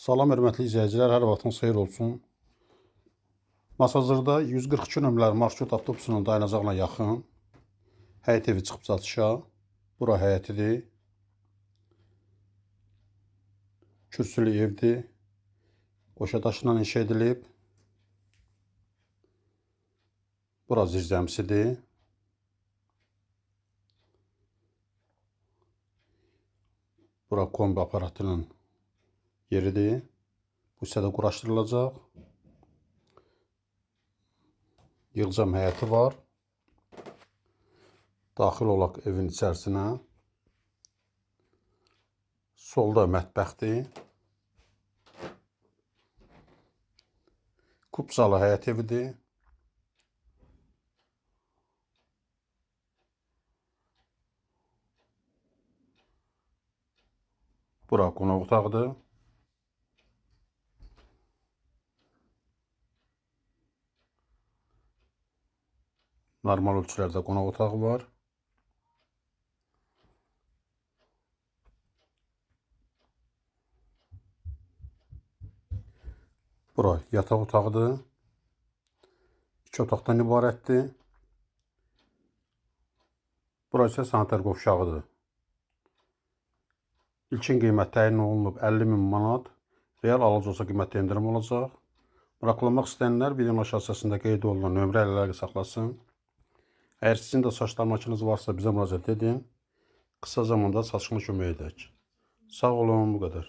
Salam hörmətli izləyicilər, hər vaxtınız xeyir olsun. Masazırda 142 nömrəli marşrut avtobusunun dayanacağına yaxın həyət evi çıxıb satışa. Bura həyətidir. Kürsülü evdir. Qoşa daşla inşa edilib. Bura zirzəmisidir. Bura kombi aparatının yeridir. Bu hissədə quraşdırılacaq. Yığcam həyəti var. Daxil olaq evin içərisinə. Solda mətbəxdir. Kupçalı həyət evidir. Bura qonaq otağıdır. Normal ölçülərdə qonaq otağı var. Bura yataq otağıdır. İki otaqdan ibarətdir. Bura isə sanitar qovşağıdır. İlkin qiymət təyin olunub 50 min manat. Real alıcı olsa qiymətdə endirim olacaq. Maraqlanmaq istəyənlər videonun aşağı hissəsində qeyd olunan nömrə ilə əlaqə saxlasın. Əgər sizin də saçlar makineniz varsa bizə müraciət edin. Qısa zamanda satışına kömək edək. Sağ olun, bu qədər.